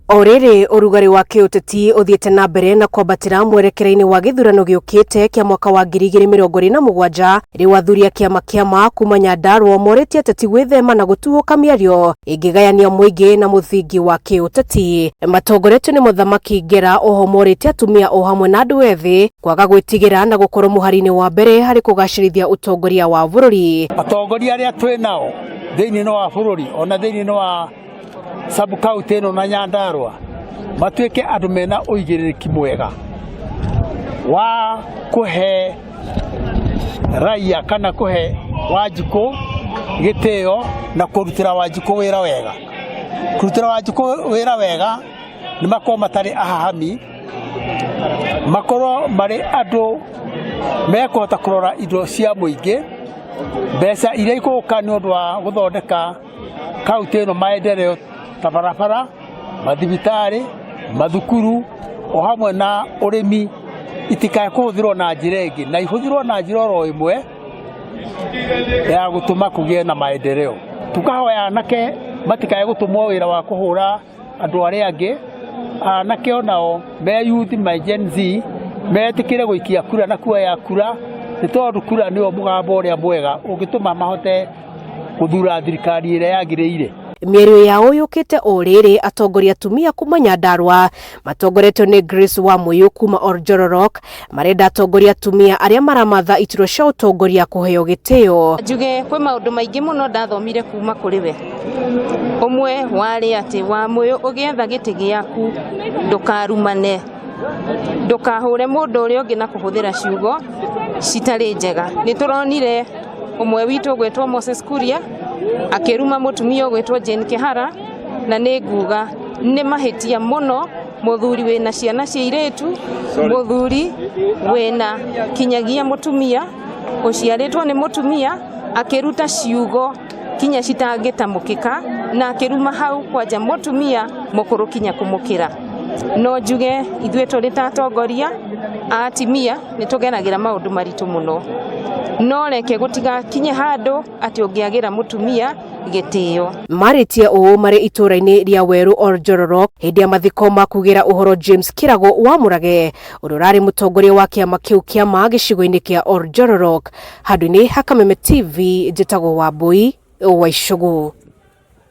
O rĩrĩ ũrugarĩ wa kĩũteti ũthiĩte na mbere na kwambatĩra mwerekera-inĩ wa gĩthurano gĩũkĩte kĩa mwaka wa 2027, rĩu athuri a kĩama kĩa kuma Nyandarua morĩtie ateti gwĩthema na gũtuhũka mĩario ĩngĩgayania mũingĩ na mũthingi wa kĩũteti. Matongoretio nĩ Mũthamaki Ngera, oho morĩtie atumia o hamwe na andũ ethĩ kwaga gwĩtigĩra na gũkorwo mũhari-inĩ wa mbere harĩ kũgacĩrithia ũtongoria wa bũrũri. Atongoria arĩa twĩ nao thĩinĩ wa bũrũri ona thĩinĩ wa sub county ĩno na Nyandarua matuĩke andũ mena ũigĩrĩrĩki mwega wa kũhe raia kana kũhe Wanjikũ gĩtĩo na kũrutĩra Wanjikũ wĩra wega. Kũrutĩra Wanjikũ wĩra wega nĩ makorwo matarĩ ahahami, makorwo marĩ andũ mekũhota kũrora indo cia mũingĩ, mbeca iria igũka nĩ ũndũ wa gũthondeka kaunti ĩno maendeleo ta barabara, mathibitarĩ, mathukuru o hamwe na ũrĩmi itikae kũhũthĩrwo na njĩra ĩngĩ na ihũthĩrwo na njĩra oro ĩmwe ya gũtũma kũgĩe na maendeleo. Tũkahoya anake matikae gũtũmwo wĩra wa kũhũra andũ arĩa angĩ, anake onao me youth me Gen Z metĩkĩre gũikia kura na kuoya kura nĩ tondũ kura nĩyo mũgambo ũrĩa mwega ũngĩtũma mahote gũthura thirikari ĩrĩa yagĩrĩire. Mĩario yao yũkĩte o rĩrĩ atongoria atumia kuma Nyandarua matongoretio nĩ Grace Wamuyu kuma Oljororok marenda atongoria atumia arĩa maramatha iturwa cia ũtongoria kũheo gĩtĩo. Njuge kwĩ maũndũ maingĩ mũno ndathomire kuma kũrĩ we. Ũmwe warĩ atĩ Wamuyu ũgĩetha gĩtĩ gĩaku ndũkarumane, ndũkahũre mũndũ ũrĩa ũngĩ na kũhũthĩra ciugo citarĩ njega. Nĩ tũronire ũmwe witũ ũgwĩtwo Moses Kuria akĩruma mũtumia ũgwĩtwo Jane Kĩhara, na nĩ nguga nĩ mahĩtia mũno mũthuri wĩna ciana cia irĩtu, mũthuri wĩna kinyagia mũtumia ũciarĩtwo nĩ mũtumia akĩruta ciugo kinya citangĩtamũkĩka na akĩruma hau kwanja mũtumia mũkũrũ kinya kũmũkĩra. No njuge ithuĩ tũrĩ ta atongoria a atimia nĩ tũgeragĩra maũndũ maritũ mũno, no reke gũtigakinye handũ atĩ ũngĩagĩra mũtumia gĩtĩo. Marĩtie ũũ marĩ itũũra-inĩ rĩa Werũ Oljororok hĩndĩ ya mathiko ma kugĩra ũhoro James Kirago wa Mũrage ũrĩa ũrarĩ mũtongoria wa kĩama kĩu kĩama gĩcigo-inĩ kĩa Oljororok. Handũ-inĩ ha Kameme TV, njĩtagwo Wambui wa Icũgũ.